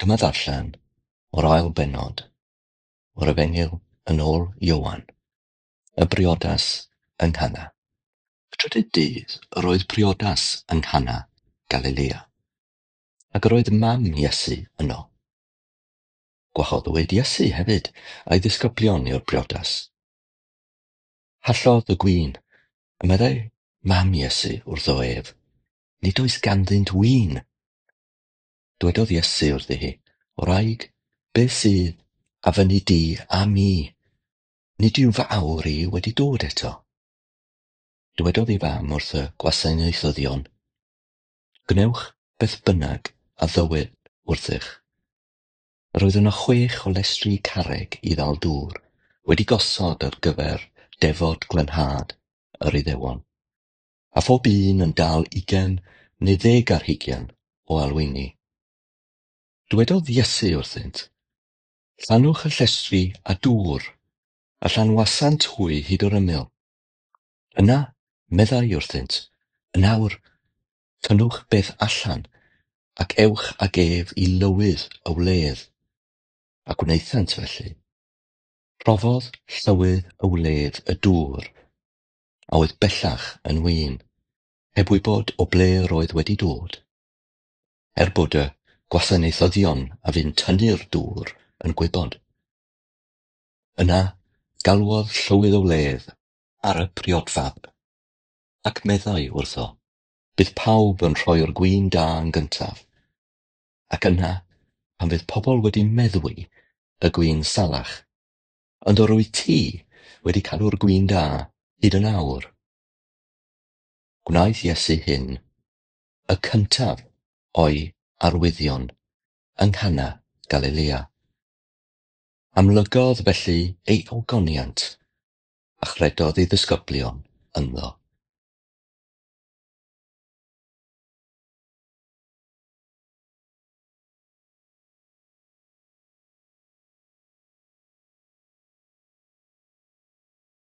Dyma ddarllen o'r ail bennod o'r Efengyl yn ôl Ioan, y briodas yng Nghana. Y trydydd dydd yr oedd priodas yng Nghana, Galilea, ac yr oedd mam Iesu yno. Gwahoddwyd Iesu hefyd a'i ddisgyblion i'r briodas. Hallodd y gwin, a meddai mam Iesu wrtho ef, "Nid oes ganddynt win." Dwedodd Iesu wrthi hi, "Wraig, beth sydd a fynni di a mi? Nid yw fy awr i wedi dod eto." Dywedodd ei fam wrth y gwasanaethyddion, "Gwnewch beth bynnag a ddywed wrthych." Yr oedd yno 6 o lestri carreg i ddal dŵr, wedi gosod ar gyfer defod glanhad yr Iddewon, a phob un yn dal 20 neu 20 o alwyni. Dywedodd Iesu wrthynt, "Llanwch y llestri â dŵr," a llanwasant hwy hyd yr ymyl. Yna meddai wrthynt, "Yn awr, tynnwch beth allan, ac ewch ag ef i lywydd y wledd." A gwnaethant felly. Profodd llywydd y wledd y dŵr, a oedd bellach yn win, heb wybod o ble roedd wedi dod, er bod y gwasanaethyddion a fu'n tynnu'r dŵr yn gwybod. Yna galwodd llywydd y wledd ar y priodfab, ac meddai wrtho, "Bydd pawb yn rhoi'r gwin da yn gyntaf, ac yna, pan fydd pobl wedi meddwi, y gwin salach, ond yr wyt ti wedi cadw'r gwin da hyd yn awr." Gwnaeth Iesu hyn, y cyntaf o'i arwyddion, yng Nghana Galilea. Amlygodd felly ei ogoniant, a chredodd ei ddisgyblion ynddo.